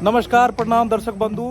नमस्कार प्रणाम दर्शक बंधु,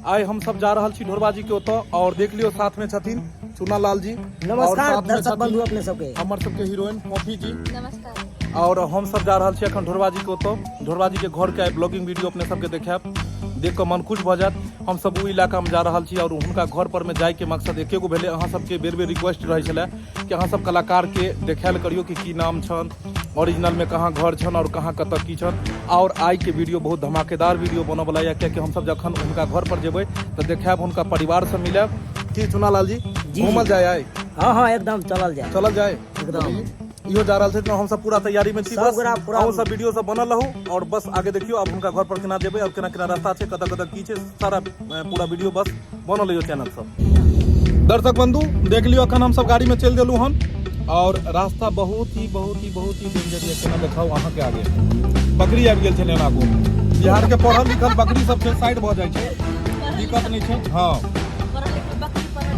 आइ हम सब जा रहल छी ढोरबा जी के ओतऽ और देख लियो साथ में छथिन चुना लाल जी। और नमस्कार साथ में दर्शक छथिन बंधु अपने सबके हमर सबके हीरोइन पॉपी जी। नमस्कार। और हम सब जा रहल छी अखन ढोरबा जी के ओतऽ। ढोरबा जी के घर के आइ ब्लॉगिंग वीडियो अपने सबके देखायब, देख कऽ मन खुश भऽ जायत। हम सब ओहि इलाका में जा रहल छी और हुनका घर पर में जाय के मकसद एके गो भेलै। अहाँ सबके बेर बेर रिक्वेस्ट रहै छलै कि अहाँ सब कलाकार के देखायल करियौ कि की नाम छन, ओरिजिनल में कहाँ घर छन और कहाँ कतऽ की छन। और आइ के वीडियो बहुत धमाकेदार वीडियो बनऽ वाला यऽ, कियाकि हमसब जखन हुनका घर पर जेबै तऽ देखायब, हुनका परिवार से मिलब। की चुनालाल जी, जी। घूमल जाय आइ? हाँ हाँ एकदम चलल जाय। चलल जाय एकदम। इहो जा रहल छै, हमसब पूरा तैयारी में छी। सब बस गोरा पूरा- अहूँ सब वीडियो सब बनल रहू और बस आगे देखियो अब हुनका घर पर केना जेबै और केना केना रास्ता छै, कतऽ कतऽ की छै, सारा पूरा वीडियो बस बनल रहियो चैनल सब। दर्शक बंधु देख लियो अखन हमसब गाड़ी में चलि देलहुँ हन और रास्ता बहुत ही बहुत ही बहुत ही डेंजर है। केना देखाउ अहाँ के आगे बकरी आबि गेल छलै एना को। बिहार के पढ़ल लिखल बकरी सब छै, साइड भऽ जाइ छै, दिक्कत नहि छै। हाँ,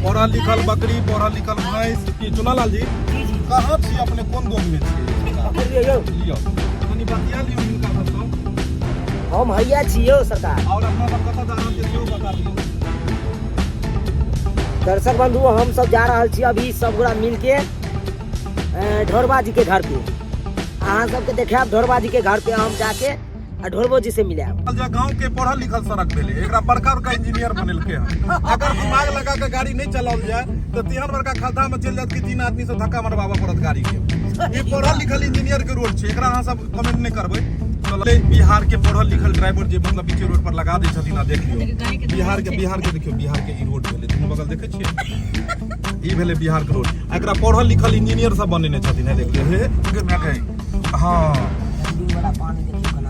पढ़ल लिखल बकरी, पढ़ल लिखल भैंस। की चुनालाल जी, जी जी। कहाँ छी अपने, कोन दोग में छी? पकड़ियौ यौ। लियो कनि बतिया लियो हिनका सबसँ। हम हैया छी यौ सरकार। और अपना सब कतऽ जा रहल छियै सेहो बता दियौ। दर्शक बंधु हम सब जा रहल छी अभी सब गोरा मिल के ढोरबा जी के घर पे। अहाँ सबके देखायब ढोरबा जी के घर पे हम जाके आ ढोरबो जी से मिलायब। जे गांव के पढ़ल लिखल सड़क भेलै, एकरा बड़का बड़का इंजीनियर बनेलकै हन। अगर दिमाग लगा के गाड़ी नहीं चलाओल जाय तऽ तेहन बड़का खद्धा में चलि जायत कि 3 आदमी से धक्का मरवाबऽ पड़त गाड़ी के। ई पढ़ल लिखल इंजीनियर के रोड छै, एकरा अहाँ सब कमेंट नहीं करबै। चलते बिहार के पढ़ल लिखल ड्राइवर जे मतलब बीचे रोड पर लगा दै छथिन। आ देख लियौ बिहार के, बिहार के देखियौ, बिहार के ई रोड भेलै, दुनू बगल देखै छियै, ई भेलै बिहार के रोड। आ एकरा पढ़ल लिखल इंजीनियर सब बनेने छथिन। हे देखियौ, हे हे my गई। हाँ वाला पानी देखियौ केना।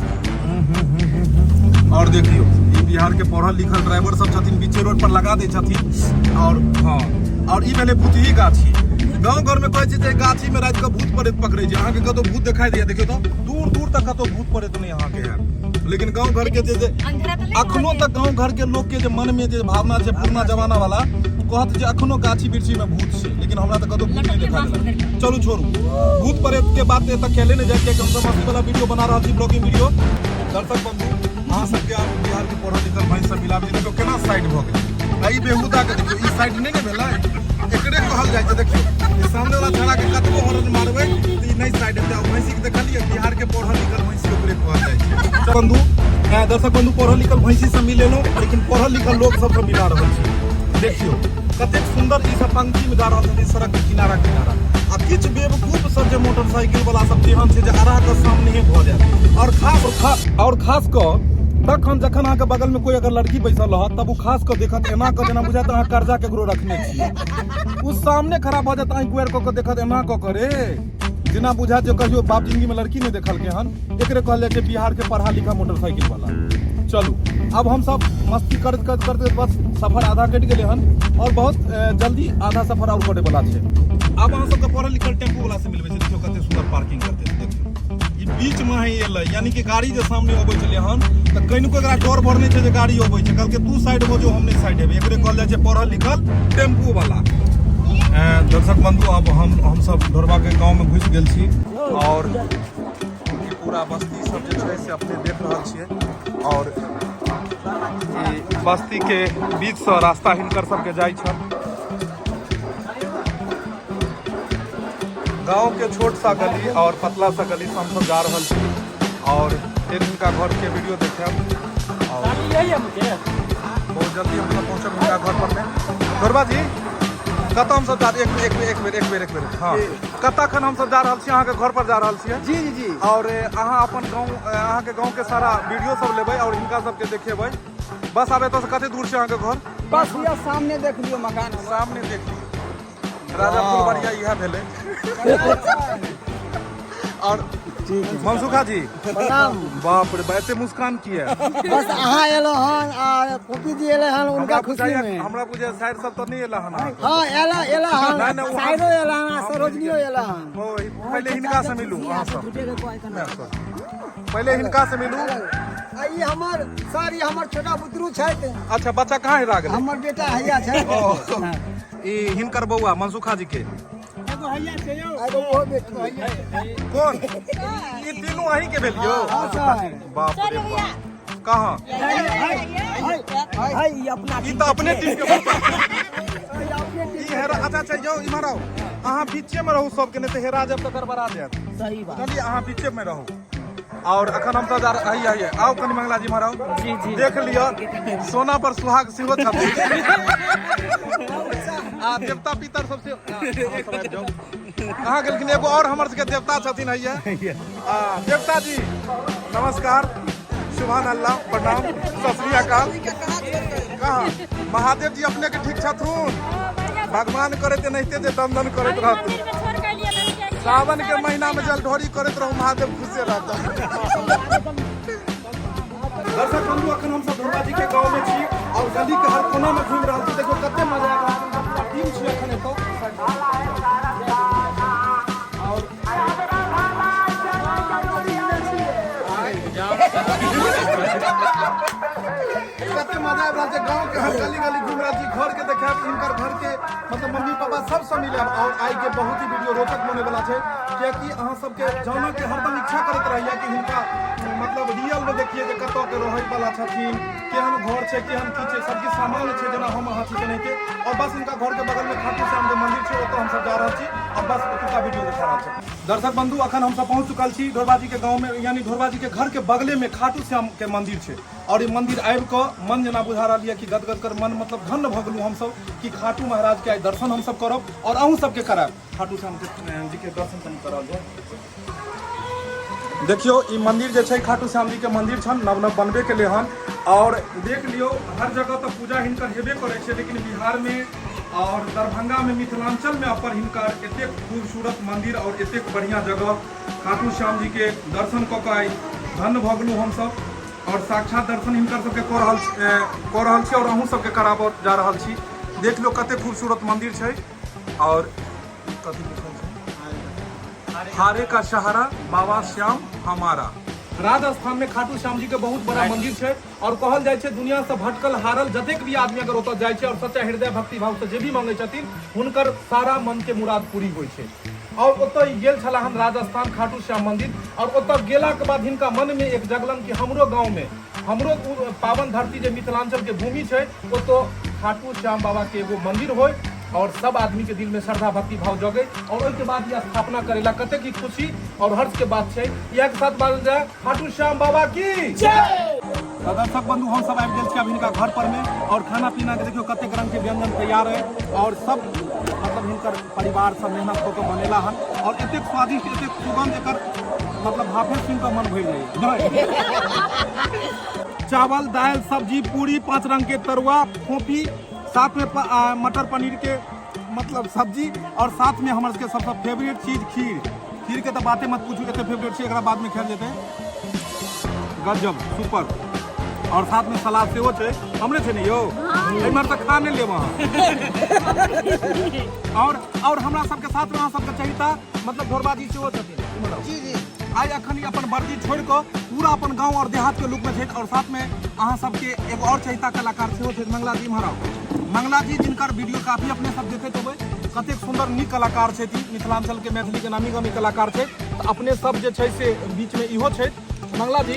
और देखियौ ई बिहार के पढ़ल लिखल ड्राइवर सब छथिन, बीचे रोड पर लगा दै छथिन। और हाँ, और ई भेलै भूतही गाछी। गाँव घर में कहै छै जे गाछी में राति के भूत प्रेत पकड़ै छै। अहाँके कतौ भूत देखाई दैया? देखियौ तऽ दूर दूर तक कतौ भूत प्रेत नहि अहाँके हैत। लेकिन गाँव घर के जे जे अखनो तक गाँव घर के लोक के जे मन में जे भावना छै पुरना जमाना वाला, कहत जे अखनो गाछी वृक्षी में भूत छै, लेकिन हमरा तऽ कतौ भूत नहि देखा देलक। चलू छोड़ू भूत प्रेत के बात एतऽ केले नहि जाय, कियाकि हमसब मस्ती वाला वीडियो बना रहल छी, ब्लॉगिंग वीडियो। दर्शक बंधु अहाँ सबके आब बिहार के पढ़ल लिखल भाई सब मिलाबै छै। देखियौ केना साइड भऽ गेलै। आ ई बेहुदा के देखियौ, ई साइड नहि ने भेलै, एकरे कहल जाइ छै। देखियौ ई सामने वाला छड़ा के कतबो हॉर्न मारबै तऽ ई नहि साइड हेतै। आ भैंसी के देखलियै, बिहार के पढ़ल लिखल भैंसी ओकरे कहल जाइ छै। बंधु दर्शक बंधु पढ़ल लिखल भैंसी से मिलेलहुँ, लेकिन पढ़ल लिखल लोक सबसँ मिला रहल छी। देखियौ कतेक सुंदर ई सब पंक्ति में जा रहल छथिन सड़क के किनारा किनारा। आ किछु बेवकूफ सब जे मोटरसाइकिल वाला सब तेहन छै जे अड़ा के सामने भऽ जायत। और खास और खास कऽ तखन जखन अहाँके बगल में कोई अगर लड़की बैसल रहत तब ओ खास कऽ देखत एना कऽ जेना बुझायत अहाँ कर्जा केकरो रखने छियै। ओ सामने खड़ा भऽ जायत, आँखि गुआरि कऽ कऽ देखत एना कऽ कऽ रे, जेना बुझायत जे कहियो बाप जिंदगी में लड़की नहि देखलकै हन। एकरे कहल जाइ छै बिहार के पढ़ा लिखा मोटरसाइकिल वाला। चलू अब हम सब मस्ती करैत करैत करैत बस सफर आधा कटि गेलै हन और बहुत जल्दी आधा सफर और कटे वाला छै। अब अहाँ सबके पढ़ल लिखल टेम्पू वाला से मिलबै छै। देखियौ कते सुंदर पार्किंग करते छै। देखियौ ई बीच में ही एलै, यानी कि गाड़ी जे सामने अबै छलै हन तऽ कनिको एकरा डर भर नहि छै जे गाड़ी अबै छै। कहलकै तू साइड हो जो, हम नहि साइड हेबै। एकरे कहल जाइ छै पढ़ल लिखल टेम्पू वाला। दर्शक बंधु अब हम सब ढोरबा के गाँव में घुसि गेल छी और ई पूरा बस्ती सब जे छै से अपने देख रहल छियै। और ई बस्ती के बीच से रास्ता हिनकर सबके जाइ छल। गांव के छोट सा गली और पतला सा गली से हमसब जा रहल छी और फिर हिनका घर के वीडियो देखायब और बहुत जल्दी हमसब पहुँचब हिनका घर पर में। ढोरबा जी कतऽ हमसब जा, एक एक एक बेर एक बेर एक बेर, हाँ कतऽ अखन हमसब जा रहल छी? अहाँके घर पर जा रहल छियै। जी जी जी। और अहाँ अपन गाँव, अहाँके गाँव के सारा वीडियो सब लेबै और हिनका सबके देखेबै। बस आब एतऽ से कते दूर छै अहाँके घर? बस यह सामने देख लियौ मकान हमर। सामने देख लियौ, राजा फुलबरिया इएह भेलै। और मनसुखा जी प्रणाम। बाप रे बा, एते मुस्कान किया? बस अहाँ एलहुँ हन आ पप्पी जी एलै हन उनका हमरा खुशी बुझाइया में। हमरा बुझाइया साइड सब तऽ नहि एला हन अहाँके। हाँ एला एला हन, नहीं, नहीं, वो हम- साइरो एला हन आ हम सरोजनियो एला हन। ओ, पहिले हिनका से मिलू अहाँ सब। पहिले हिनका से मिलू। आ ई हमर सर, ई हमर छोटा बुतरू छथि। अच्छा बच्चा कहाँ हेरा गेलै? हमर बेटा हैया छै। ओ, ई हिनकर बौआ मनसुखा जी के। एगो ओहो बेटी। कोन? ई तीनू अहीं के भेल यौ? हाँ, सर। बाप रे बाप। कहाँ? है ई अपना ई तऽ अपने टीम के बच्चा। ई हेरा। अच्छा अच्छा, यौ इम्हर आउ, अहाँ बीचे में रहू सबके, नहीं तऽ हेरा जायब तऽ गड़बड़ा जायत। सही बात। चलिए, अहाँ बीचे में रहू। और अखन हम सब जा रह आइए आइए, आओ कनि मंगला जी, इम्हर आउ। जी जी। देख लिअ, सोना पर सुहाग सेहो छथिन आ देवता पितर सबसे कहाँ गेलखिन? एगो और हमर सबके देवता छथिन हैया। आ देवता जी नमस्कार, सुभान अल्लाह, प्रणाम, सत श्री अकाल। कहाँ महादेव जी अपने के ठीक छथुन? भगवान करैत एनाहिते जे दंदन करैत रहत, सावन के महीना में जलढोरी करैत रहू, महादेव खुशे रहत। दर्शक बंधु, अखन हम सब ढोरबा जी के गांव में छी और गली के हर कोना में घूम रहल छी। देखो कते मजा आबि रहल छै। पूरा टीम छी अखन एतऽ। और कते मजा आबि रहल छै। गांव के हर गली गली घूम रहल छी, घर के देखायब, हिनकर घर के मतलब मम्मी पापा सबसँ मिलब। और आइ के बहुत ही वीडियो रोचक बने वाला छै, कियाकि अहाँ सबके जानऽ के हरदम इच्छा करैत रहैया कि हिनका मतलब रियल में देखिए जे कतऽ के रहै वाला छथिन, केहन घर छै, केहन की छै, सब किछु सामान्य छै जेना हम अहाँ छी तेनाहिते। और बस हिनका घर के बगल में खाटू श्याम के मंदिर छै, ओतऽ हमसब जा रहल छी और बस ओतुका वीडियो देखा रहल छी। दर्शक बंधु, अखन हमसब पहुँच चुकल छी ढोरबा जी के गाँव में, यानी ढोरबा जी के घर के बगले में खाटू श्याम के मंदिर छै। और ई मंदिर आबि कऽ मन जेना बुझा रहल यऽ कि गदगद कर मन, मतलब धन्य भऽ गेलहुँ हमसब कि खाटू महाराज के आइ दर्शन हमसब करब और अहूँ सबके करायब। खाटू श्याम के जी के दर्शन कनि कराओल जाय। देखियौ, ई मंदिर जे छै खाटू श्याम जी के मंदिर छन, नव नव बनबे केलै हन। और देख लियौ, हर जगह तऽ पूजा हिनकर हेबे करै छै, लेकिन बिहार में और दरभंगा में, मिथिलांचल में अपन हिनकर एतेक खूबसूरत मंदिर और एतेक बढ़िया जगह खाटू श्याम जी के दर्शन कऽ कऽ आइ धन्य भऽ गेलहुँ हमसब। और साक्षात दर्शन हिनकर सबके कऽ रहल छी और अहूँ सबके कराबऽ जा रहल छी। देख लियौ कते खूबसूरत मंदिर छै। और कथी लिखल छै? हारे का सहारा बाबा श्याम हमारा। राजस्थान में खाटू श्याम जी के बहुत बड़ा मंदिर छै और कहल जाइ छै दुनिया से भटकल हारल जतेक भी आदमी अगर ओतऽ जाइ छै और सच्चा हृदय भक्ति भाव से जे भी मांगे छथिन, हुनकर सारा मन के मुराद पूरी होइ छै। और ओतऽ ई गेल छलाह हन राजस्थान खाटू श्याम मंदिर और ओतऽ गेला के बाद हिनका मन में एक जगलन कि हमरो गांव में, हमरो पावन धरती जे मिथिलांचल के भूमि छै, ओतऽ खाटू श्याम बाबा के एगो मंदिर होय और सब आदमी के दिल में श्रद्धा भक्ति भाव जगे। और ओहिके बाद ई स्थापना करेला। कतेक ही खुशी और हर्ष के बात छै। इएह के साथ बाजल जाय, खाटू श्याम बाबा की जय। तऽ दर्शक बंधु, हम सब आबि गेल छी अब हिनका घर पर में और खाना पीना के देखियौ कतेक रंग के व्यंजन तैयार है और सब मतलब हिनकर परिवार सब मेहनत कऽ के बनेला हन और एतेक स्वादिष्ट, एतेक सुगंध, एकर मतलब भाफे सुनि कऽ मन भरि जाइए। चावल, दालि, सब्जी, पूरी, 5 रंग के तरुआ, फोपी, साथ में मटर पनीर के मतलब सब्जी और साथ में हमर सबके सबसँ फेवरेट चीज खीर। खीर के तऽ बाते मत पूछू, एते फेवरेट छै, एकरा बाद में खायल जेतै। गजब, सुपर। और साथ में सलाद सेहो छै। हमरे छै ने यौ, एम्हर तऽ खा नहि लेब अहाँ। और हमरा सबके साथ में अहाँ सबके चाहिता मतलब ढोरबा जी सेहो छथिन। इम्हर आउ। जी जी। आइ अखन ई अपन वर्दी छोड़ि कऽ पूरा अपन गाँव और देहात के लुक में छथि और साथ में अहाँ सबके एगो और चहिता कलाकार सेहो छथि। मंगला जी, इम्हर आउ। मंगला जी, जिनकर वीडियो काफी अपने सब देखैत होबै, कतेक सुंदर नीक कलाकार छथि, मिथिलांचल के मैथिली के नामी गामी कलाकार छथि। तऽ अपने सब जे छै से बीच में इहो छथि। मंगला जी,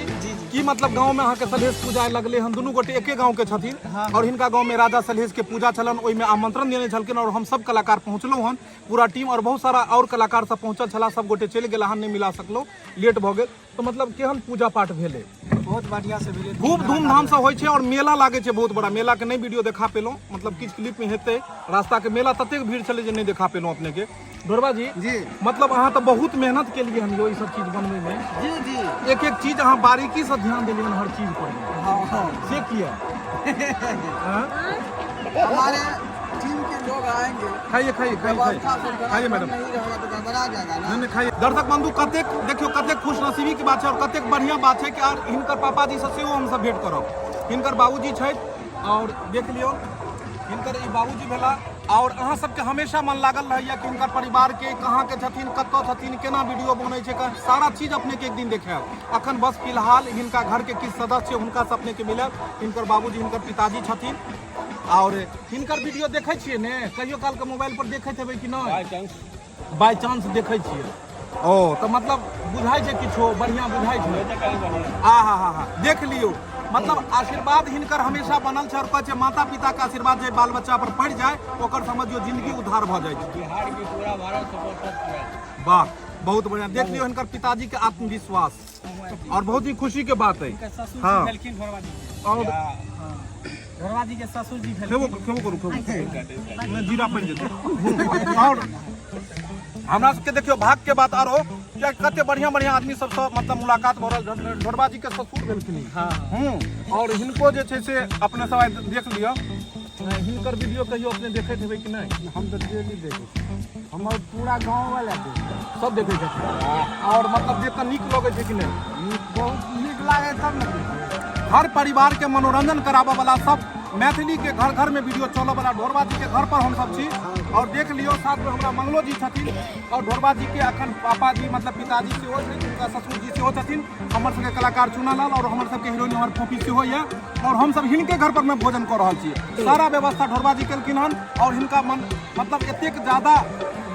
की मतलब गाँव में अहाँके सलहेश पूजा लगले हन? दुनू गोटे एके गाँव के छथिन और हिनका गाँव में राजा सलहेश के पूजा छलन, ओहिमे आमंत्रण देने छलखिन और हम सब कलाकार पहुँचलहुँ हन, पूरा टीम और बहुत सारा और कलाकार सब पहुँचल छला, सब गोटे चलि गेला हन, नहि मिला सकलहुँ, लेट भऽ गेल। तऽ मतलब केहन पूजा पाठ भेलै? बहुत बढ़िया से भेलै। खूब धूमधाम से होइ छै और मेला लागै छै बहुत बड़ा। मेला के नहि वीडियो देखा पेलहुँ, मतलब किछु क्लिप में हेतै। रास्ता के मेला ततेक भीड़ छलै जे नहि देखा पेलहुँ अपने के। ढोरबा जी, जी, मतलब अहाँ तऽ बहुत मेहनत केलियै हन यौ ई सब चीज बनबै में। जी जी। एक एक चीज अहाँ बारीकी से ध्यान देलियै हन हर चीज पर। हाँ हाँ। से किया? हाँ? हमारे टीम के लोग आएंगे। खाइए खाइए खाइए। व्यवस्था सब खाइए खाइए मैडम। नहीं रहेगा तो गड़बड़ा जाएगा ना। नहीं नहीं, खाइए। दर्शक बंधु, कतेक देखियौ कतेक खुश नसीबी के बात छै और कतेक बढ़िया बात छै कि आर हिनकर पापाजी से सेहो हमसब भेंट करब। हिनकर बाबूजी छथि और देख लियौ हिनकर ई बाबूजी भेला। और अहाँ सबके हमेशा मन लागल रहैया कि हिनकर परिवार के कहाँ के छथिन, कतऽ छथिन, केना वीडियो बनै छै, सारा चीज अपने के एक दिन देखायब। अखन बस फिलहाल हिनका घर के किछु सदस्य हुनका से अपने के मिलब। हिनकर बाबूजी, हिनकर पिताजी छथिन और हिनकर वीडियो देखै छियै ने? कहियो काल के मोबाइल पर देखैत हेबै कि नहि? बाय चांस देखै छियै। ओ तऽ मतलब बुझाइ छै किछो बढ़िआँ बुझाइ छै? आ हा हा हा, देख लियौ, मतलब आशीर्वाद हिनकर हमेशा बनल छै और कहै छै माता पिता के आशीर्वाद जे बाल बच्चा पर पड़ि जाय ओकर समझियो जिंदगी उद्धार भऽ जाइ छै। बिहार की पूरा भारत सपोर्ट सब पूरा। वाह, बहुत बढ़िया। देख लियौ हिनकर पिताजी के आत्मविश्वास और बहुत ही खुशी के बात है। हिनकर ससुर हाँ। जी भेलखिन ढोरबा जी के। और ढोरबा जी के ससुर जी खेबो भेलखिन। खेबो करू, खेबो नहि, जीरा पड़ि जेतै। और हमरा सबके देखियौ भाग के बात आरो किया कते बढ़िया बढ़िया आदमी सबसँ मतलब मुलाकात भऽ रहल। ढोरबा जी के ससुर भेलखिन ई। हाँ। और हिनको जे छै से अपने सब आइ देख लिअ। हिनकर वीडियो कहियो अपने देखैत हेबै कि नहि? हम तऽ डेली देखै छी, हमर पूरा गाँव वाला देखै। सब देखै छथिन। और मतलब देख कऽ नीक लगै छै कि नहि? नीक, बहुत नीक लागै तब ने देखै। हर परिवार के मनोरंजन कराबऽ वाला, सब मैथिली के घर घर में वीडियो चलऽ वाला ढोरबा जी के घर पर हम सब छी। और देख लियौ साथ में हमरा मंगलो जी छथिन और ढोरबा जी के अखन पापा जी मतलब पिताजी सेहो छथिन, हुनका ससुर जी सेहो छथिन। हमर सबके कलाकार चुनालाल और हमर सबके हीरोइन हमर फोफी सेहो यऽ और हम सब हिनके घर पर में भोजन कऽ रहल छी। सारा व्यवस्था ढोरबा जी केलखिन हन और हिनका मन मतलब एतेक ज्यादा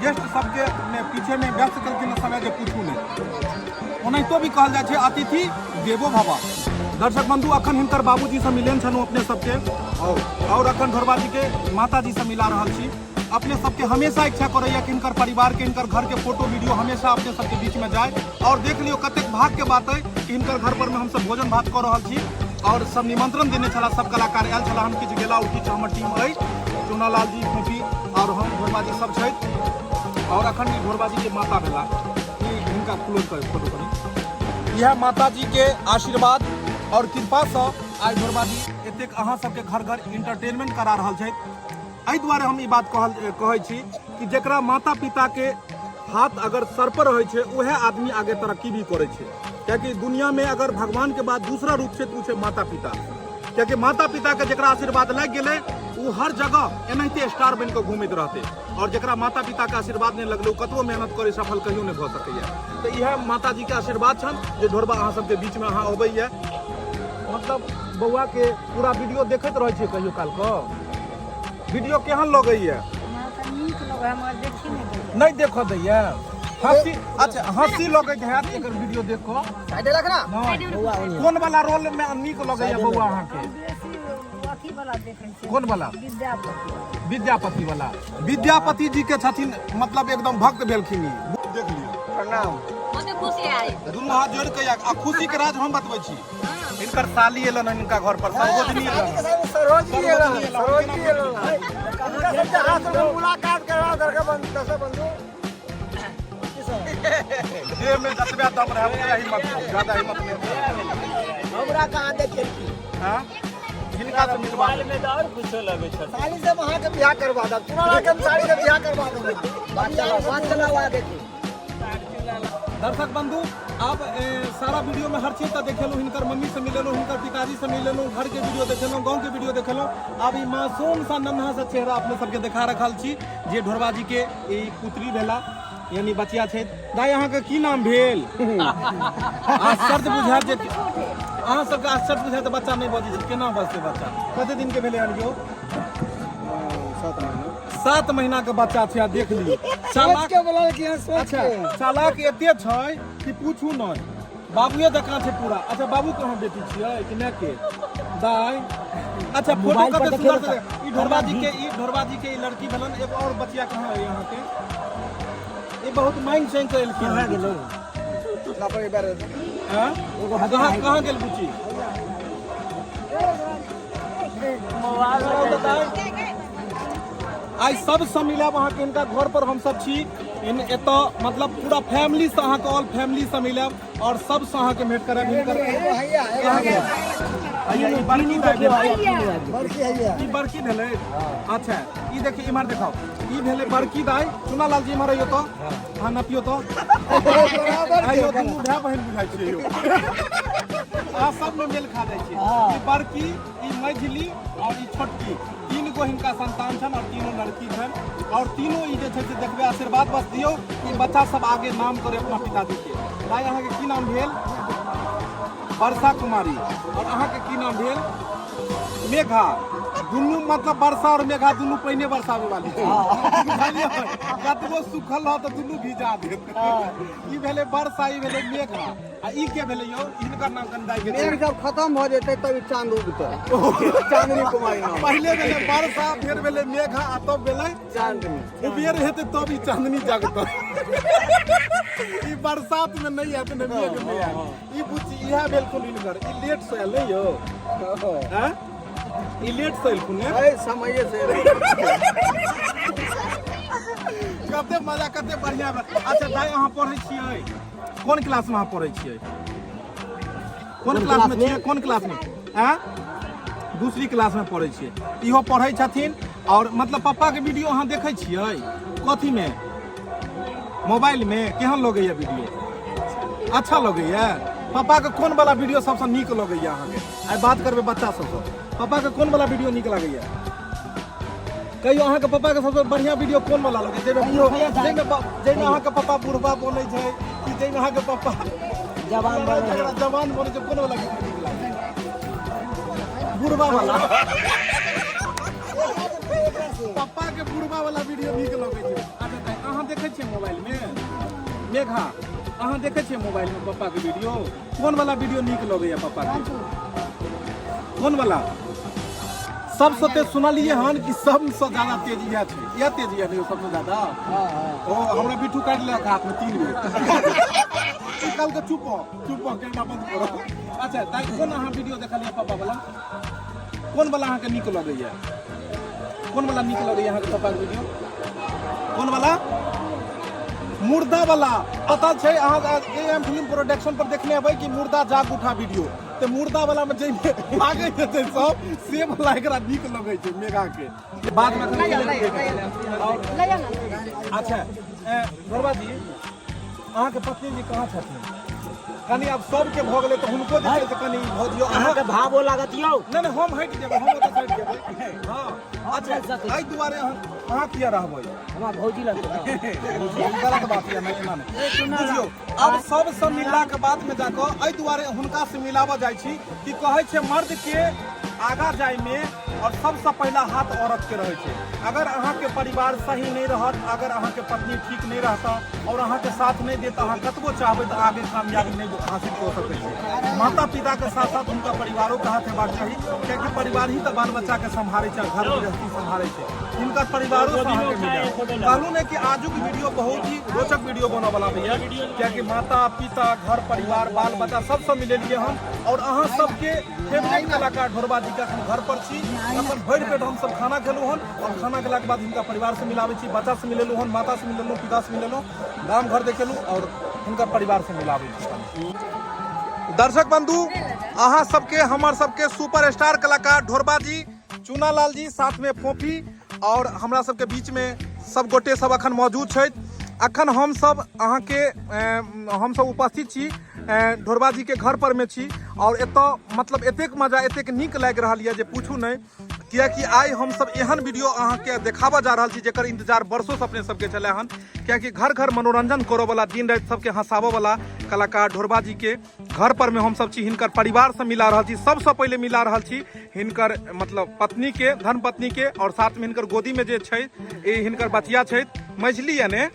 गेस्ट सबके में पीछे में व्यस्त केलखिन हन समय जे पूछू नहि। ओनाहितो भी कहल जाइ छै अतिथि देवो भव। दर्शक बंधु, अखन हिनकर बाबूजी से मिलेन छलहुँ अपने सबके और अखन ढोरबा जी के माता जी से मिला रहल छी। अपने सबके हमेशा इच्छा करैया कि हिनकर परिवार के, हिनकर घर के फोटो वीडियो हमेशा अपने सबके बीच में जाए। और देख लियौ कतेक भाग के बात है कि हिनकर घर पर में हमसब भोजन भात कऽ रहल छी और सब निमंत्रण देने छला, सब कलाकार आयल छला। हम किछु गेला और किछु हमर टीम अइ, चुनालाल जी, फोफी और हम ढोरबा जी सब छथि। और अखन ई ढोरबा जी के माता भेला, ई हिनका क्लोज कर फोटो करी। इएह माता जी के आशीर्वाद और कृपा से आइ ढोरबा जी एतेक अहाँ सबके घर घर इंटरटेनमेंट करा रहल छथि। एहि दुआरे हम ई बात कहै छी कि जकरा माता पिता के हाथ अगर सर पर रहै छै उएह आदमी आगे तरक्की भी करै छै। कियाकि दुनिया में अगर भगवान के बाद दूसरा रूप छै तऽ ओ छै माता पिता। कियाकि माता पिता के जकरा आशीर्वाद लागि गेलै ओ हर जगह एनाहिते स्टार बनि कऽ घूमैत रहतै। और जकरा माता पिता के आशीर्वाद नहि लगलै ओ कतबो मेहनत करै सफल कहियो नहि भऽ सकैया। तऽ इएह माता जी के आशीर्वाद छनि जे ढोरबा अहाँ सबके बीच में अहाँ अबैया। मतलब बौआ के पूरा वीडियो देखैत रहै छियै कहियो काल कऽ? वीडियो केहन लगैया? हमरा तऽ नीक लगै, हमर देखी नहि दैया। नहि देखऽ दैया? हँसी, अच्छा हँसी लगैत हैत एकर वीडियो देख कऽ? साइड रख ना। नहि। बौआ ओने। कोन वाला रोल में नीक लगैया बौआ अहाँके? हम बेसी अथी वाला देखै छियै। कोन वाला? विद्यापति। विद्यापति वाला। विद्यापति जी के छथिन मतलब एकदम भक्त भेलखिन ई। देख लियौ। प्रणाम। बहुत खुशी आइ। दुनू हाथ जोड़ के आ खुशी के राज हम बतबै छी। हिनकर साली एलन हन हिनका घर पर, सरोजनी एलन। सरोजनी एलन, सरोजनी एलन। हिनका सबके हाथ में मुलाकात करवा दरका बंधु, दर्शक बंधु। देह में जतबे दम रहे ओतबे हिम्मत, ज्यादा हिम्मत नहीं। हमरा कहाँ देखेलखिन? हाँ? हिनका से मिलवा। में तऽ आओर कुछो लगै छै। साली से वहाँ के बियाह करवा दब, चुनाव के हम साली से बियाह करवा दब। बात चलाओ, बात चलाओ आगे के। दर्शक बंधु, आप सारा वीडियो में हर चीज का देखेलहुँ। हिनकर मम्मी से मिलेलहुँ, हिनकर पिताजी से मिलेलहुँ, घर के वीडियो देखेलहुँ, गाँव के वीडियो देखेलहुँ। आब ई मासूम सा नन्हा सा चेहरा अपने सबके देखा रखल छी जे ढोरबा जी के ई पुत्री भेला, यानी बचिया छथि। दाइ, अहाँके की नाम भेल? आश्चर्य बुझायत जे अहाँ सबके आश्चर्य बुझायत, बच्चा नहि बजै छै, केना बजतै बच्चा? कते दिन के भेलै हन यौ? 7 महीना। 7 महीना के बच्चा छै। आ देख लियौ सोच चालाक के बोलल कि हाँ, सोच अच्छा के। चालाक एते छै कि पूछू नहि, बाबुए जकाँ छै पूरा। अच्छा बाबू कहाँ बेटी छियै कि माय के दाइ? अच्छा फोटो मोबाइल पर कते देखियौ सुंदर तऽ से। ई ढोरबा जी के, ई ढोरबा जी के ई लड़की भेलन। एगो और बचिया कहाँ है अहाँके? ई बहुत मांगि चांगि कऽ एलखिन। कहाँ गेलै? ना पर एक बार। हाँ? एगो हटा कहाँ है। कहाँ गेल बुची? मोबाइल आइ सबसँ मिलब अहाँके हिनका घर पर हम सब छी। इन एतऽ मतलब पूरा फैमिली से अहाँके ऑल फैमिली से मिलब और सबसँ अहाँके भेंट करब। हिनकर एगो हैया, एगो हैया। हैया, ई बड़की दाइ भेलै। बड़की हैया। ई बड़की भेलै। अच्छा ई देखिए, इम्हर देखाओ, ई भेलै बड़की दाइ। चुनालाल जी इम्हर अइयो तऽ, हाँ नपियो तऽ। बराबर के। आइयो दुनू भाय बहिन बुझाइ छियै यौ, अहाँ सबमे मेल खा जाइ छियै। ई बड़की, ई मझिली और ई छोटकी, 3 गो हिनका संतान छनि और तीनों लड़की छनि। और तीनों ई जे छै से देखबै, आशीर्वाद बस दियौ कि बच्चा सब आगे नाम करे अपना पिताजी के। दाइ अहाँके की नाम भेल? वर्षा कुमारी। और अहाँके की नाम भेल? मेघा। दुनू मतलब वर्षा और मेघा दुनू पहिने बरसाबे वाली छै, बुझलियै? कतबो सुखल रह तऽ दुनू भिजा देत। ई भेलै वर्षा, ई भेलै मेघा। आ ई के भेलै यौ? हिनकर नाम कनि दाइ के मेघ जब खत्म भऽ जेतै तब ई चांद उगतै। चांदनी कुमारी नाम। पहिले भेलै वर्षा, फेर भेलै मेघा, आ तब भेलै चांदनी। उबेर हेतै तब ई चांदनी जगतै। ई बरसात में नहीं आयत, ने मेघ में आयत। ई बुच्ची इएह भेलखुन हिनकर। ई लेट से आयल नहीं यौ? आँय? ई लेट से एलखुन ने? एहि समये से। कते मजा, कते बढ़िया। अच्छा दाइ, अहाँ पढ़ै छियै? कोन क्लास में अहाँ पढ़ै छियै? कोन क्लास में छियै? कोन क्लास में? आँय? दूसरी क्लास में पढ़ै छियै। इहो पढ़ै छथिन। और मतलब पप्पा के वीडियो अहाँ देखै छियै कथी में? मोबाइल में? केहन लगैया वीडियो? अच्छा लगैया? पापा के कोन वाला वीडियो सबसँ नीक लगैया अहाँके? आइ बात करबै बच्चा सबसँ। पापा के कोन वाला वीडियो नीक लगैया कहियो? अहाँके पापा के सबसँ बढ़िया वीडियो कोन वाला लगैया? जाहिमे जाहिमे अहाँके पापा बुढ़बा बनै छै कि जाहिमे अहाँके पापा जवान बनै छै? जवान बनै छै, कोन वाला वीडियो नीक लागैया? बुढ़बा वाला। पप्पा के बुढ़बा वाला वीडियो नीक लगै छै। अच्छा दाइ, अहाँ देखै छियै मोबाइल में? मेघा, अहाँ देखै छियै मोबाइल में पप्पा के वीडियो? कोन वाला वीडियो नीक लगैया पप्पा के? कोन वाला सबसँ तेज? सुनलियै हन कि सबसँ ज्यादा तेज इएह छै। इएह तेज इएह नहि सबसँ ज्यादा? ओ हमरा बिट्ठू काटि लेलक हाथ में 3 बेर। ई कहलकै चुप हो, चुप हो, कैमरा बंद करो। अच्छा दाइ, कोन अहाँ वीडियो देखलियै पप्पा वाला? कोन वाला अहाँके नीक लगैया? कोन वाला नीक लगैया अहाँके पप्पाके वीडियो? कोन वाला? मुर्दा वाला। पता छै, अहाँ ए एम फिल्म प्रोडक्शन पर देखने हेबै कि मुर्दा जाग उठा वीडियो। तऽ मुर्दा वाला में जाहिमे भागै छै सब, से वाला एकरा नीक लगै छै मेघा के। बाद में और अच्छा गौरवा जी, अहाँके पत्नी जी कहाँ छथिन? कनि आब सबके भऽ गेलै तऽ हुनको जे छै से कनि भऽ दियौ। अहाँके भावो लागत यौ। नहि नहि, हम हटि जेबै, हम ओतऽ हटि जेबै। हँ, अच्छा, एहि दुआरे अहाँ किया रहबै? हमरा भौजी लगतै ने। गलत बात यऽ, नहि, एना नहि बुझियौ। आब सबसँ मिललाके बादमे जाकऽ एहि दुआरे हुनकासँ मिलाबऽ जाइ छी कि कहै छै मर्दके आगाँ जाइमे और सबसँ पहिला हाथ औरतके रहै छै। अगर अहाँके परिवार सही नहि रहत, अगर अहाँके पत्नी ठीक नहि रहता और अहाँके साथ नहि देत, अहाँ कतबो चाहबै तऽ आगे कामयाबी नहि हासिल कऽ सकै छी। माता पिताके साथ साथ हुनका परिवारोके हाथ हेबाक चाही, कियाकि परिवार ही तऽ बाल बच्चाके सम्हारै छै, घर गृहस्थी सम्हारै छै। हिनकर परिवारो सँ अहाँके मिलत। कहलहुँ ने कि आजुक वीडियो बहुत ही रोचक वीडियो बनऽ वाला भैया, कियाकि माता पिता, घर परिवार, बाल बच्चा सबसँ मिलेलियै हम और अहाँ सबके फेवरेट कलाकार ढोरबा जी के अखन घर पर छी। अखन भरि पेट हम सब खाना खेलहुँ हन और खाना खेलाके बाद हिनका परिवार से मिलाबै छी। बच्चा से मिलेलहुँ हन, माता से मिलेलहुँ, पिता से मिलेलहुँ, गाम घर देखेलहुँ और हुनकर परिवार से मिलाबै छी। दर्शक बंधु, अहाँ सबके हमर सबके सुपर स्टार कलाकार ढोरबा जी, चूना लाल जी, साथ में फोफी और हमरा सबके बीच में सब गोटे सब अखन मौजूद छथि। अखन हम सब अहाँके हम सब उपस्थित छी, ढोरबा जी के घर पर में छी और एतऽ मतलब एतेक मजा, एतेक नीक लागि रहल यऽ जे पूछू नहि, कियाकि आइ हम सब एहन वीडियो अहाँके देखाबऽ जा रहल छी जेकर इंतजार वर्षों से अपने सबके छलै हन। कियाकि घर घर मनोरंजन करऽ वाला, दिन राति सबके हंसाबऽ वाला कलाकार ढोरबा जी के घर पर में हम सब छी। हिनकर परिवार से मिला रहल छी। सबसे पहिले मिला रहल छी हिनकर मतलब पत्नी के, धर्म पत्नी के, और साथ में हिनकर गोदी में जे छै ई हिनकर बचिया छै, मझली यानी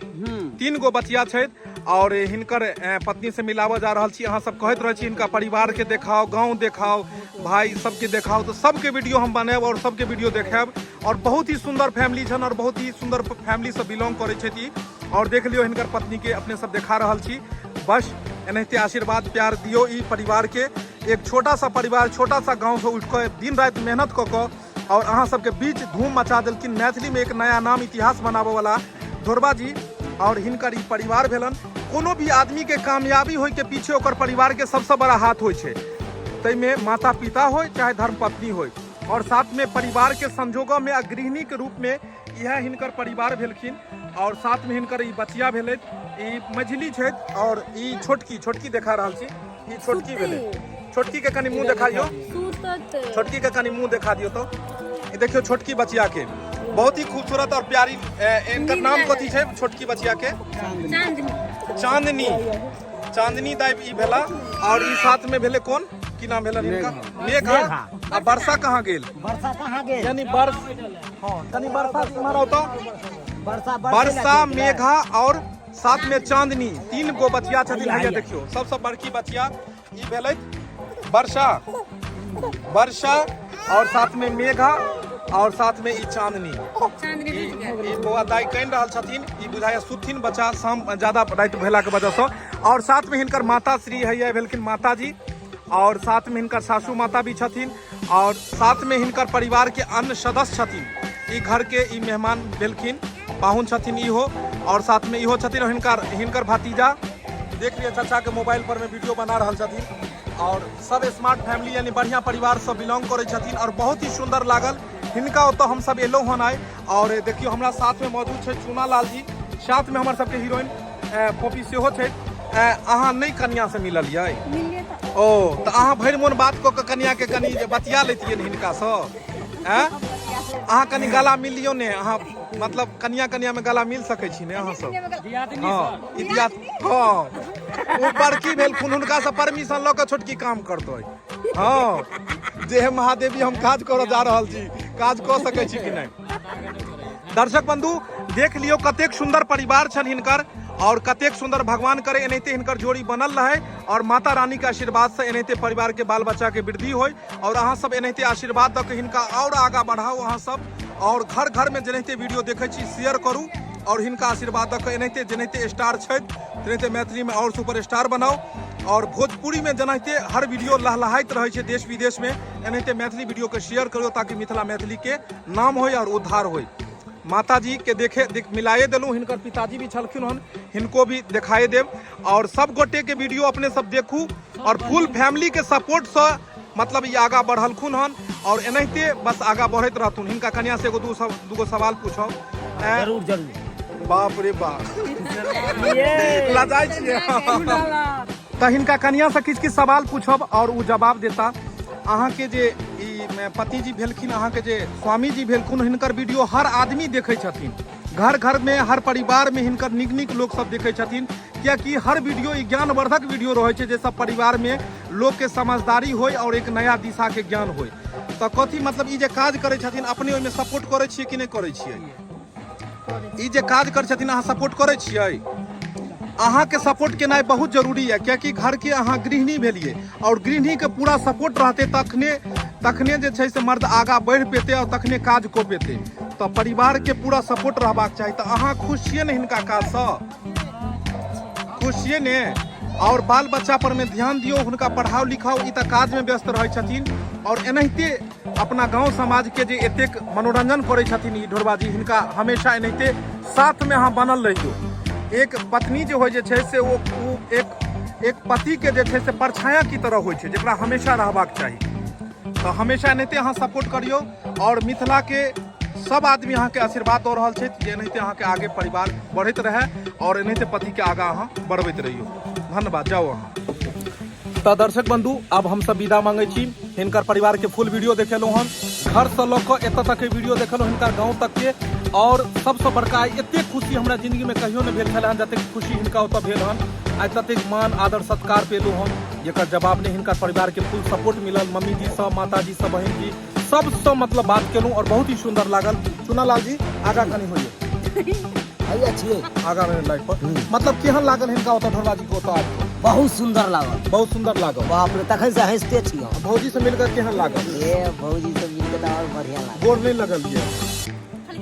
3 गो बचिया छै और हिनकर पत्नी से मिलाबऽ जा रहल छी। अहाँ सब कहैत रहै छी हिनका परिवार के देखाओ, गाँव देखाओ, भाई सबके देखाओ, तो सबके वीडियो हम बनायब और सबके वीडियो देखायब। और बहुत ही सुंदर फैमिली छन और बहुत ही सुंदर फैमिली से बिलोंग करै छथि। और देख लियो हिनकर पत्नी के अपने सब देखा रहल छी। बस एनाहिते आशीर्वाद प्यार दियो ई परिवार के। एक छोटा सा परिवार, छोटा सा गाँव से उठ कऽ दिन राति मेहनत कऽ कऽ और अहाँ सबके बीच धूम मचा देलखिन। मैथिली में एक नया नाम, इतिहास बनाबऽ वाला ढोरबा जी और हिनकर ई परिवार भेलन। कोनो भी आदमी के कामयाबी होय के पीछे ओकर परिवार के सबसे बड़ा हाथ होय छै, ताहिमे माता पिता होय चाहे धर्मपत्नी होय, और साथ में परिवार के संजोग में आ गृहिणी के रूप में इएह हिनकर परिवार भेलखिन। और साथ में हिनकर ई बचिया भेलै, ई मझिली छथि और ई छोटकी, छोटकी देखा रहल छी, ई छोटकी भेलै। छोटकी के कनि मुंह देखाइयो, छोटकी के कनि मुंह देखा दियो। तो ई देखियो छोटकी बचिया के, बहुत ही खूबसूरत और प्यारी। इनकर नाम कथी छै छोटकी बचिया के? चांदनी। चांदनी दाई ई भेला। और ई साथ में भेले कोन, की नाम भेलन हिनका? मेघा। आ वर्षा कहाँ गेल? वर्षा कहाँ गेल? यानी वर्ष, हाँ, कनि वर्षा इम्हर आओ तो। वर्षा, वर्षा, मेघा और साथ में चांदनी, 3 गो बचिया छथिन। हैया देखियो सबसे बड़की बचिया ई भेलै वर्षा, वर्षा और साथ में मेघा और साथ में ई चांदनी। ई बौआ दाई कानि रहल छथिन, ई बुझाइया सुथिन बच्चा शाम ज्यादा राति भेला के वजह से। और साथ में हिनकर माता श्री हैया भेलखिन माताजी, और साथ में हिनकर सासू माता भी छथिन, और साथ में हिनकर परिवार के अन्य सदस्य छथिन। ई घर के ई मेहमान भेलखिन, पाहुन छथिन इहो, और साथ में इहो छथिन। और हिनकर हिनकर भतीजा देख लिअ चाचा के मोबाइल पर में वीडियो बना रहल छथिन। और सब स्मार्ट फैमिली यानी बढ़िया परिवार सब बिलोंग करै छथिन और बहुत ही सुंदर लागल हिनका ओतऽ हम सब एलहुँ हन आइ। और देखियौ हमरा साथ में मौजूद छै चूना लाल जी, साथ में हमर सबके हीरोइन पॉपी सेहो छै। अहाँ नहि कनिया से मिलल यै? ओ तऽ अहाँ भरि मोन बात कऽ कऽ कनिया के कनि जे बतिया लैतियै ने हिनकासँ। अहाँ कनि गला मिल लियौ ने, अहाँ मतलब कनिया कनिया में गला मिल सकै छी ने अहाँ सब? हँ ई दिया, हँ ओ बड़की भेलखुन, हुनका से परमिशन लऽ कऽ छोटकी काम करतै। हँ जे हे महादेवी हम काज करऽ जा रहल छी, काज कऽ सकै छी कि नहि? दर्शक बंधु देख लियौ कतेक सुंदर परिवार छनि हिनकर और कतेक सुंदर, भगवान करे एनाहिते हिनकर जोड़ी बनल रहे और माता रानी के आशीर्वाद से एनाहिते परिवार के बाल बच्चा के वृद्धि होय। और अहाँ सब एनाहिते आशीर्वाद दऽ के हिनका और आगा बढ़ाउ अहाँ सब, और घर घर में जेनाहिते वीडियो देखै छी शेयर करू और हिनका आशीर्वाद दऽ के एनाहिते जेनाहिते स्टार छथि तेनाहिते मैथिली में और सुपर स्टार बनाउ। और भोजपुरी में जेनाहिते हर वीडियो लहलहाइत रहै छै देश विदेश में, एनाहिते मैथिली वीडियो के शेयर करियौ ताकि मिथिला मैथिली के नाम होय और उद्धार होय। माताजी के देखे देख मिलाए देलहुँ, हिनकर पिताजी भी छलखिन हन, हिनको भी देखाए देब। और सब गोटे के वीडियो अपने सब देखू और फुल फैमिली के सपोर्ट से मतलब ई आगा बढ़लखुन हन और एनाहिते बस आगा बढ़ैत रहथुन। हिनका कन्या से एगो दूगो सवाल पूछब। जरूर जरूर। बाप रे बाप लजाइ छियै। तऽ हिनका कन्या से किछु किछु सवाल पूछब और ओ जवाब देता। अहाँके जे ई पतिजी भेलखिन, अहाँके जे स्वामीजी भेलखुन, हिनकर वीडियो हर आदमी देखै छथिन, घर घर में हर परिवार में हिनकर नीक नीक लोक सब देखै छथिन, कियाकि हर वीडियो ई ज्ञानवर्धक वीडियो रहै छै, जे सब परिवार में लोक के समझदारी होय और एक नया दिशा के ज्ञान होय। तऽ कथी मतलब ई जे काज करै छथिन अपने ओहिमे सपोर्ट करै छियै कि नहि करै छियै? ई जे काज करै छथिन अहाँ सपोर्ट करै छियै? अहाँके सपोर्ट केनाइ बहुत जरूरी यऽ, कियाकि घरके अहाँ गृहिणी भेलियै और गृहिणीके पूरा सपोर्ट रहतै तखने तखने जे छै से मर्द आगाँ बढ़ि पेतै और तखने काज कऽ पेतै। तऽ परिवारके पूरा सपोर्ट रहबाक चाही। तऽ अहाँ खुश छियै ने हिनका काजसँ? खुश छियै ने? और बाल बच्चा पर में ध्यान दियौ, हुनका पढ़ाउ लिखाउ, ई तऽ काजमे व्यस्त रहै छथिन। और एनाहिते अपना गांव समाज के जे एतेक मनोरंजन करै छथिन ई ढोरबाजी, हिनका हमेशा एनाहिते साथ में अहाँ बनल रहियौ। एक पत्नी जे होइ जे छै से ओ एक एक पति के जे छै से परछाया की तरह होइ छै, जकरा हमेशा रहबाक चाही। तऽ हमेशा एनाहिते अहाँ सपोर्ट करियौ और मिथिला के सब आदमी अहाँके आशीर्वाद दऽ रहल छथि जे एनाहिते अहाँके आगे परिवार बढ़ैत रहए और एनाहिते पतिके आगाँ अहाँ बढ़बैत रहियौ। धन्यवाद। जाउ अहाँ। तऽ दर्शक बंधु आब हम सब विदा मांगे छी। हिनकर परिवार के फुल वीडियो देखेलहुँ हन, घर से लऽ कऽ एतऽ तक के वीडियो देखेलहुँ, हिनकर गाँव तक के। और सबसँ बड़का आइ एतेक खुशी हमरा जिंदगी में कहियो नहि भेल छल हन जतेक खुशी हिनका ओतऽ भेल हन। आइ ततेक मान आदर सत्कार पेलहुँ हन जेकर जवाब नहि। हिनकर परिवार के फुल सपोर्ट मिलल, मम्मी जी सब, माता जी सब, बहिन जी सबसँ मतलब बात केलहुँ और बहुत ही सुंदर लागल। चुना लाल जी आगा कनि होइए। हैया छियै आगा में लाइट पर। मतलब केहन लागल हिनका ओतऽ ढोरबा जी के ओतऽ आबि कऽ? बहुत सुंदर लागल। बहुत सुंदर लागल। बाप रे तखन से हंसते छी हम। भौजी से मिलकर केहन लागल? ए भौजी से मिलके तऽ और बढ़िया लागल। गोर नहीं लगल ये?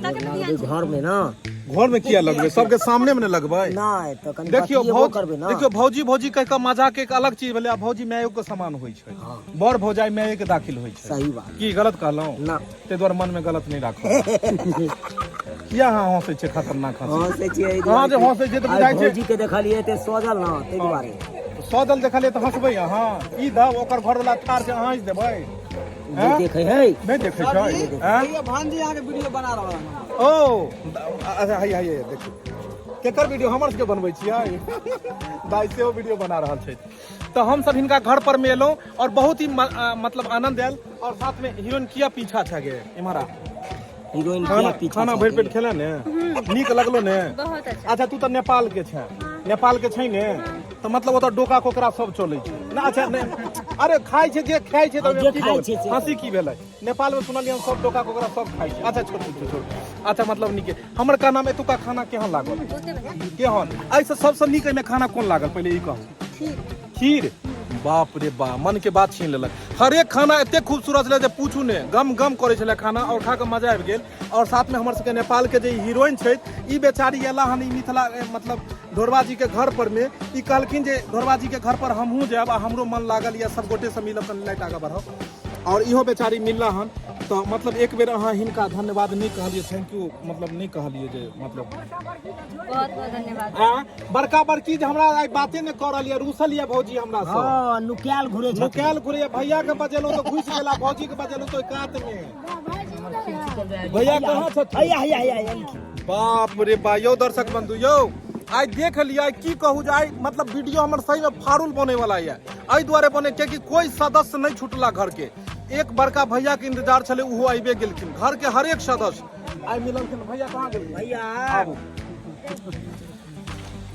लगबै घर में ना। घर में किया लगबै? सबके सामने में ने लगबै। नहीं तो कनि देखियो बतियेबो भौजी, करबै ना। देखियो भौजी भौजी कह के मजाक एक अलग चीज भेलै, आ भौजी मायो के समान होइ छै। हाँ। बड़ भौजाई माये के दाखिल होइ छै। सही बात। की गलत कहलहुँ? ना। ताहि दुआरे मन में गलत नहीं राखो। किया अहाँ हंसै छियै खतरनाक हंसी? हंसै छियै एहि अहाँ जे दुआरे हंसै छियै तऽ आइ बुझाइ छै भौजी के देखलियै ते सजल ना ताहि दुआरे। सजल देखलियै तऽ हंसबै अहाँ? ई दब ओकर घरवला ठाढ़ छै, अहाँ हंसि देबै? नहि देखै है। नहि देखै छै? आँय? भांजी अहाँके वीडियो बना रहल हन। ओ अच्छा, हैया, हैया, देखियौ केकर वीडियो हमर सबके बनबै छियै। दाइ सेहो वीडियो बना रहल छथि। तऽ हमसब हिनका घर पर मे एलहुँ और बहुत ही मतलब आनंद आयल। और साथ में हीरोइन किया पीछा छा गे इम्हर आ। हीरोइन खाना किया पीछा खाना छा भरि गे? पेट खेला ने? नीक लगलो ने? बहुत अच्छा। अच्छा तू तऽ नेपाल के छै, नेपाल के छै ने, तऽ मतलब ओतऽ डोका कोकरा सब चलै छै ना? अच्छा नहि, अरे खाइ छै जे खाइ छै तऽ जे की खाइ कहबै? छै से। हँसी की भेलै? नेपाल में सुनलियै हम सब डोका कोकरा सब खाइ छै। अच्छा छोड़ छोड़ छोड़। अच्छा मतलब नीके। हमर का नाम एतुका खाना केहन लागल? केहन? एहिसँ सबसँ नीक एहिमे खाना कोन लागल पहिले ई कहू। खीर। बाप रे बा, मन के बात छीन लेलक। हरेक खाना एते खूबसूरत छलै जे पूछू ने, गम गम करै छलै खाना और खा कऽ मजा आबि गेल। और साथ में हमर सबके नेपाल के जे हीरोइन छथि, ई बेचारी एला हन ई मिथिला मतलब ढोरबा जी के घर पर में, ई कहलखिन जे ढोरबा जी के घर पर हमहूँ जायब आ हमरो मन लागल यऽ सब गोटे से मिलब। कनि लाइट आगाँ बढ़ाउ। और इहो बेचारी मिलला हन तऽ मतलब एक बेर अहाँ हिनका धन्यवाद नहि कहलियै, thank you मतलब नहि कहलियै जे मतलब बहुत बहुत धन्यवाद। आ बड़का बड़की जे हमरा आइ बाते नहि कऽ रहल यऽ, रूसल यऽ भौजी हमरा सँ। हँ, नुकायल घुरे छथिन। नुकायल घुरे यऽ। भैया के बजेलहुँ तऽ घुसि गेला, भौजी के बजेलहुँ तऽ ओहि कात मे। भैया कहाँ छथिन? हैया हैया हैया एलखिन। बाप रे बा, यौ दर्शक बंधु यौ, आइ देख लिअ, आइ की कहू जे आइ मतलब वीडियो हमर सही में फारुल बने वाला यऽ। एहि दुआरे बने कियाकि कोई सदस्य नहीं छुटला घर के। एक बड़का भैया के इंतजार छले, उहो आबे गेलखिन। घर के हरेक सदस्य आइ मिललखिन। भैया कहाँ गेलखिन? भैया आबू।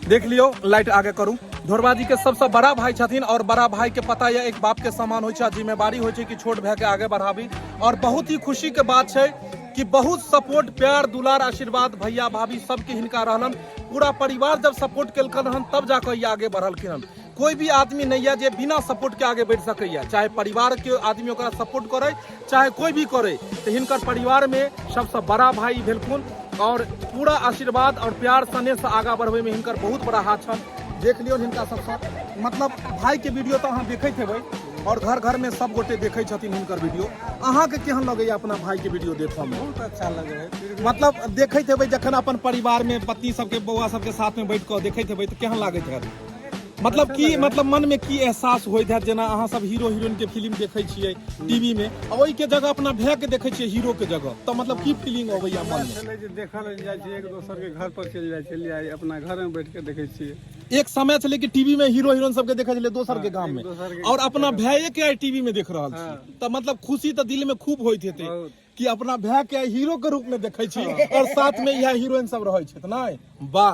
देख लियौ, लाइट आगे करू। ढोरबा जी के सबसे बड़ा भाई छथिन और बड़ा भाई के पता यऽ एक बाप के समान होइ छै, जिम्मेवारी होइ छै कि छोट भाई के आगे बढ़ाबी। और बहुत ही खुशी के बात छै कि बहुत सपोर्ट, प्यार, दुलार, आशीर्वाद भैया भाभी सबके हिनका रहलन। पूरा परिवार जब सपोर्ट केलकन हन तब जाकऽ ई आगे बढ़लखिन हन। कोई भी आदमी नहीं है जे बिना सपोर्ट के आगे बढ़ि सकैए, चाहे परिवार के आदमी ओकरा सपोर्ट करे चाहे कोई भी करे। तऽ हिनकर परिवार में सबसे बड़ा भाई भेलखुन और पूरा आशीर्वाद और प्यार स्नेह से आगा बढ़बै में हिनकर बहुत बड़ा हाथ छन। देख लियौ हिनका सबसँ मतलब भाई के वीडियो तऽ अहाँ देखैत हेबै और घर घर में सब गोटे देखै छथिन हिनकर वीडियो। अहाँके केहन लगैया अपना भाई के वीडियो देखऽ में? बहुत अच्छा लगे है। फिर भी मतलब देखैत हेबै जखन अपन परिवार में पत्नी सबके बौआ सबके साथ में बैठ कऽ देखैत हेबै तऽ केहन लागैत हैत? मतलब की मतलब मन में की एहसास होइत हैत जेना अहाँ सब हीरो हीरोइन के फिल्म देखै छियै टीवी में आ ओहि के जगह अपना भाय के देखै छियै हीरो के जगह, तऽ मतलब की फीलिंग अबैया मन में? छलै जे देखल जाइ छै, एक दोसर के घर पर चलि जाइ छलियै, अपना घर में बैठ के देखै छियै। एक समय छलै कि टीवी में हीरो हीरोइन सबके देखै छलै दोसर के गाम में एक दोसर के और अपना भाये के आइ टीवी में देख रहल छी, तऽ मतलब खुशी तऽ दिल में खूब होइत हेतै बहुत। कि अपना भाय के हीरो के रूप में देखै छी और साथ में इएह हीरोइन सब रहै छथि। नहि वाह,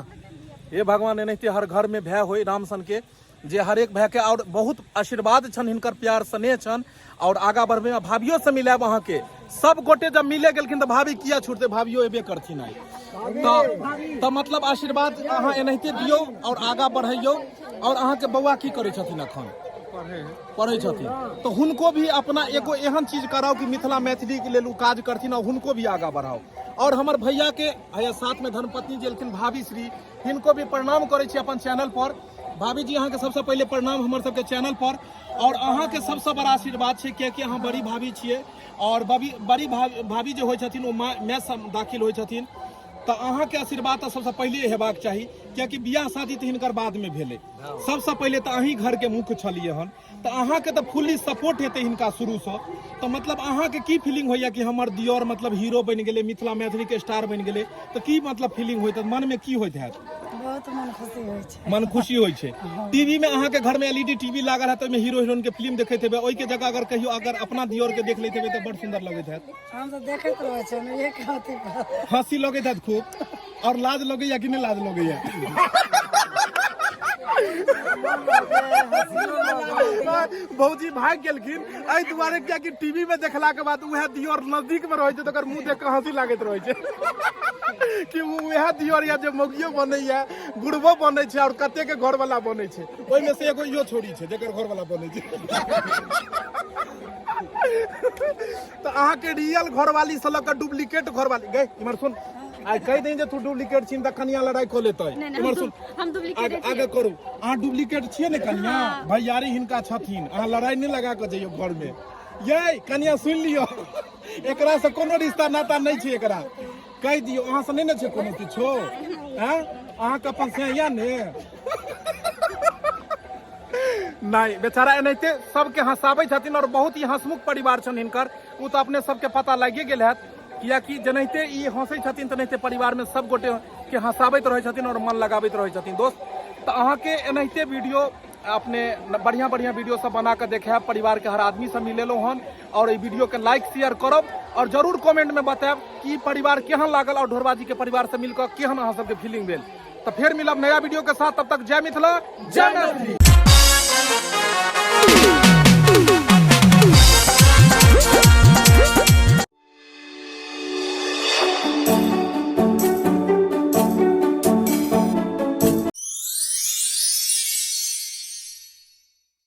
हे भगवान, एनाहिते हर घर में भाय होय राम सन के, जे हरेक भाय के और बहुत आशीर्वाद छन, हिनकर प्यार स्नेह छन और आगा बढ़बे में भाभियो से मिलायब अहाँके। सब गोटे जब मिले गेलखिन तऽ भाभी किया छूटते, भाभियो एबे करथिन आइ। तऽ मतलब आशीर्वाद अहाँ एनाहिते दियौ और आगा बढ़ैयौ। और अहाँके बौआ की करै छथिन अखन? पढ़ै छथिन, तऽ हुनको भी अपना एगो एहन चीज कराउ कि मिथिला मैथिली के लेल ओ काज करथिन और हुनको भी आगा बढ़ाउ। और हमर भैया के भैया साथ में धर्मपत्नी जे एलखिन भाभी श्री, हिनको भी प्रणाम करै छी अपन चैनल पर। भाभी जी अहाँके सबसँ पहिले प्रणाम हमर सबके चैनल पर। और अहाँके सबसँ बड़ा आशीर्वाद छै कियाकि अहाँ बड़ी भाभी छियै और बड़ी भाभी जे होइ छथिन ओ माय सब दाखिल होइ छथिन, तऽ अहाँके आशीर्वाद तऽ सबसँ पहिले हेबाक चाही कियाकि बियाह शादी तऽ हिनकर बादमे भेलै, सबसँ पहिले तऽ अहीं घरके मुख्य छलियै हन, तऽ अहाँके तऽ फुल्ली सपोर्ट हेतै हिनका शुरूसँ। तऽ मतलब अहाँके की फीलिंग होइया कि हमर दियोर मतलब हीरो बनि गेलै, मिथिला मैथिलीके स्टार बनि गेलै, तऽ की मतलब फीलिंग होइत, मनमे की होइत हैत? बहुत मन खुशी होइ छै। मन खुशी होइ छै। टीवी में अहाँके घर में एलईडी टीवी लागल हैत, ओहिमे हीरो हीरोइन के फिल्म देखैत हेबै, ओहिके जगह अगर कहियो अगर अपना दियोर के देख लैत हेबै तऽ बड़ सुंदर लगैत हैत। हम तऽ देखैत रहै छियै, एक अथी पर। हंसी लगैत हैत खूब। और लाज लगैया कि नहि लाज लगैया? भौजी भागि गेलखिन एहि दुआरे कियाकि टीवी में देखला के बाद उएह दियोर नजदीक में रहै छै तऽ ओकर मुंह देख कऽ हंसी लागैत रहै छै कि ओ उएह दियोर या जे मौगियो बनैया, बुढ़बो बनै छै और कते के घरवाला बनै छै, ओहिमे से एगो इहो छोड़ी छै जेकर घरवाला बनै छै। तऽ अहाँके रियल घरवाली से लऽ कऽ डुप्लीकेट घरवाली गए इम्हर सुन, आइ कहि दही जे तू डुप्लीकेट छी तऽ कनिया लड़ाई कऽ लेतै। नहि, नहि, इम्हर सुन, हम डुप्लीकेट आगे आगे करू, अहाँ डुप्लीकेट छियै ने कनिया, भैयारी हिनका छथिन, अहाँ लड़ाई नहि लगा कऽ जइयौ घर में। यै कनिया सुनि लियौ, एकरा से कोनो रिश्ता नाता नहि छै, एकरा कहि दियौ अहाँ से नहि ने छै कोनो किछो। आँय अहाँके अपन सैया ने नहीं, बेचारा एनाहिते सबके हंसाबै छथिन और बहुत ही हंसमुख परिवार छन हिनकर। ओ तऽ अपने सबके पता लागिए गेल हैत कियाकि जेनाहिते ई हंसै छथिन तेनाहिते परिवार में सब गोटे के हंसाबैत रहै छथिन और मन लगाबैत रहै छथिन। दोस्त तऽ अहाँके एनाहिते वीडियो अपने बढ़िया बढ़िया वीडियो सब बना कऽ देखायब, परिवार के हर आदमी से मिलेलहुँ हन और एहि वीडियो के लाइक शेयर करब और जरूर कमेंट में बतायब कि परिवार केहन लागल और ढोरबा जी के परिवार से मिलकर केहन अहाँ सबके फीलिंग भेल। तो फिर मिलब नया वीडियो के साथ, तब तक जय मिथिला जय मैथिली।